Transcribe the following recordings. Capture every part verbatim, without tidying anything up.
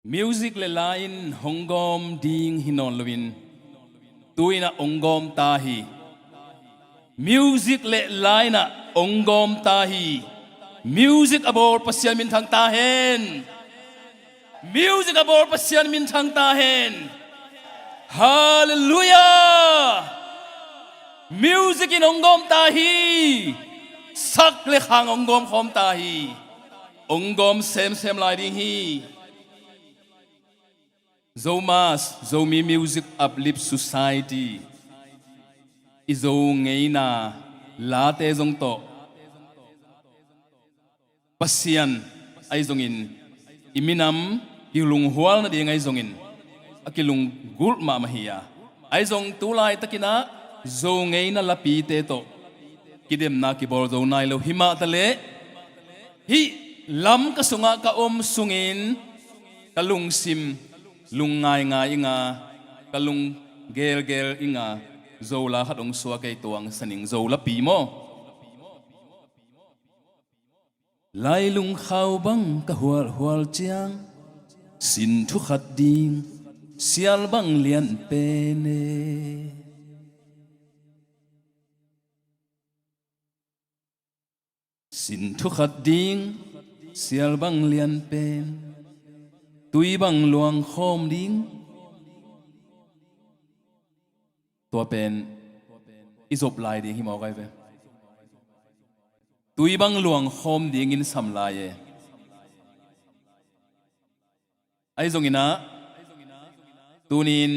Music le la in hong gawm ding hi nawn loin, tu-in ah hong gawm ta hi. Music le la in ah hong gawm ta hi. Music a bawl Pasian minthang ta hen. Music a bawl Pasian minthang ta hen. Halleluiah. Music in hong gawm ta hi. Sak le khang hong gawm khawm ta hi. Hong gawm semsem lai ding hi. Zomas, Zomi Music Uplift Society, i Zo ngeina late zong tawh Pasian ahi zongin, i minam kilunghual nading ahi zongin a kilunggulh mahmah hi a, ahi zong tu laitakin ah Zo ngeina lapite tawh kidemna kibawl zo nai lo hi mah taleh, hih Lamka sungah ka om sungin ka lungsim lungngaingai ing a, ka lung gelgel ing a, Zo la khat hong suak ei, tuang sa ning, Zo lapi maw. Lailung khau bang ka hualhual ciang, sin thu khat ding sial bang lian pen e. Sin thu khat ding sial bang lian pen, tui bang luang khawm ding. Tua pen i zop lai ding hi mawk ai ve. Tui bang luang khawm dingin sam lai e. Ahi zongin ah, tuni-in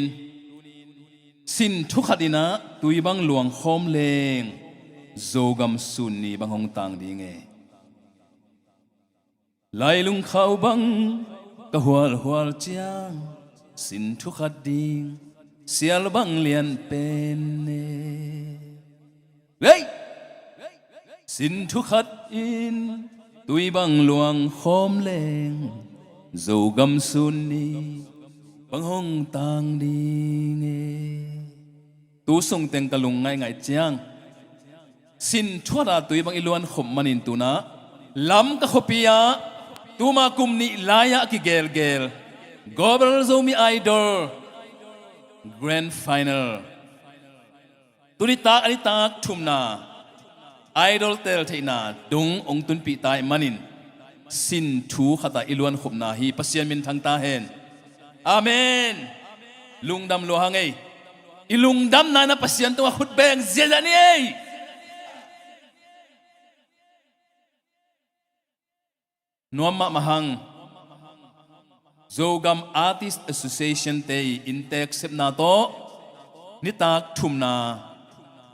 sin thu khat in ah tui bang luang khawm leng Zogam sun ni bang hong tang ding e. Lailung khau bang ka hualhual ciang, sin thu khat ding sial bang lian pen e. Lei! Sin thu khat in tui bang luang khawm leng, Zogam sun ni bang hong tang ding e. Tu sung teng ka lung ngaingai ciang, sin thu khat a tui bang i luan khop manin tu-in ah Lamka khuapi ah tuma kum nih lai-ah a kigelgel Global Zomi Idol Grand Final, tu nitak a nitak thumna Idol tel theihna dong hong tunpih ta ahih manin, sin thu khat a i luan khopna hi. Pasian minthang ta hen. Amen. Lungdam lua hang ei. I lungdamna in ah Pasian tungah khut beng ziahziah ni ei. Nuam mahmah hang. Zogam Artist Association te i inntek sepna tawh nitak thumna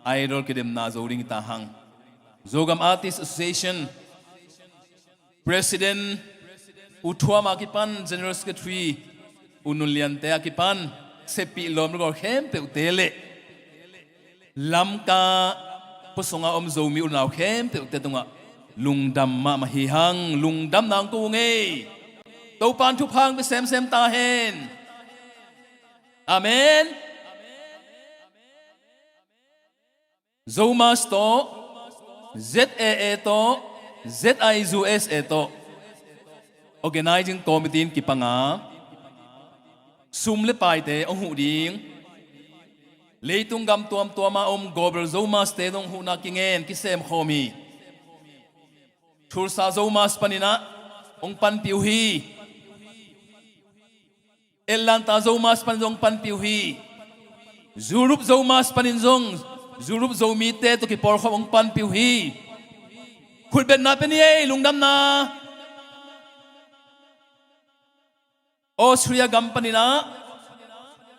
Idol kidemna zo ding hi ta hang. Zogam Artist Association President U Thuam a kipan, General Secretary U Nun Lian te a kipan, seppih lawm le gawl khempeuhte le Lamka khua sunga om Zomi unau khempeuhte tungah lungdam mahmah hi hang. Lungdamna hong ko ung ei. Topa'n thupha hong pia semsem ta hen. Amen. Zomas tawh, Z A A tawh, Z I U S A tawh, Organizing Committee in kipanga sum le paite hong huh ding, leitung gam tuamtuama om Global Zomas te zong huhna kingen kisem khawm hi. Tulsa Zomas panin ah hong panpih uh hi. Atlanta Zomas panin zong panpih uh hi. Europe Zomas panin zong Europe Zomite tawh kipawlkhawm hong panpih uh hi. Khutbetna pia ni ei, lungdamna. Australia gam panin ah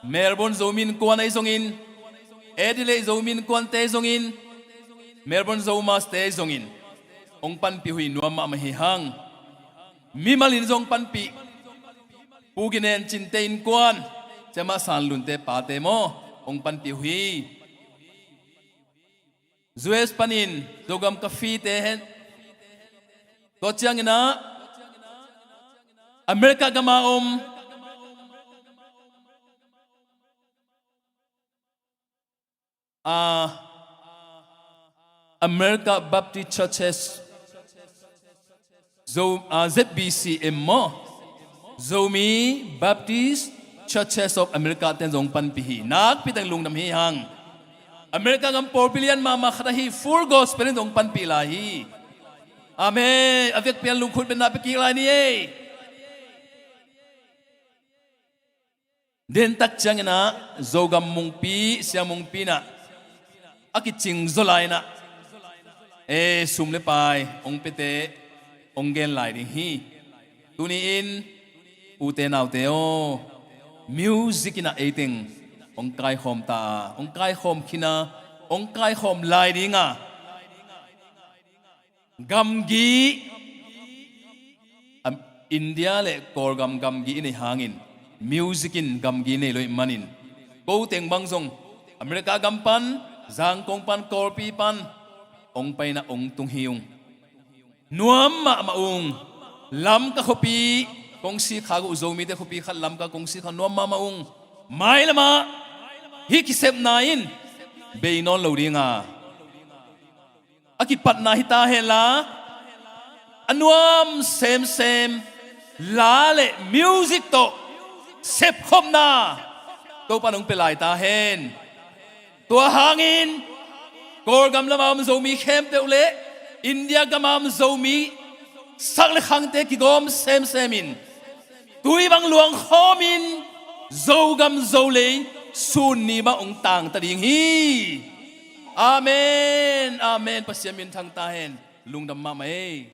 Melbourne Zomi Innkuan ahi zongin, Adelaide Zomi Innkuante ahi zongin, Melbourne Zomas te ahi zongin hong panpih uh hi. Nuam mahmah hi hang. Mimal in zong panpih, Pu Ginen Cinte innkuan, Cema San Lunte pate maw, hong panpih uh hi. U S panin Zogam Coffee te hen. Tua ciangin ah America gama om a, America Baptist Churches, Zo, a, Z B C M maw, Zomi Baptist Churches of America ten zong panpih hi. Nakpi teng lungdam hi hang. America gam pawlpi lian mahmah khat ahi Full Gospel in zong panpih lai hi. Amen. A vekpi in lungkhut betna pia kik lai ni ei. Dentak ciangin ah Zogam mungpi, siamungpi in ah a kicing zaw lai in ah, e, sum le pai hong piate hong gen lai ding hi. Tuni-in ute naute aw, music in ah ei teng hong kaikhawm ta a, hong kaikhawm khin a, hong kaikhawm lai ding a, gamgi, am, India le Kawlgam gamgi i neih hangin music in gamgi nei lo ahih manin, ko teng bang zong America gam pan, Zangkong pan, Kawlpi pan hong pai in ah hong tung hi ung. Nuam mahmah ung. Lamka khuapi kong sikhak uh, Zomite khuapi khat Lamka kong sikhak, nuam mahmah ung. Mailam ah hih kisepna in bei nawn lo ding a, a kipatna hi ta hen la, a nuam semsem la le music tawh sepkhopna Topa'n hong pia lai ta hen. Tua hangin Kawlgam lam a om Zomi khempeuh le India gam a om Zomi sak le khangte kigawm semsem in, tui bang luang khawmin Zogam Zolei sun ni mah hong tang ta ding hi. Amen, amen. Pasian minthang ta hen. Lungdam mahmah ei.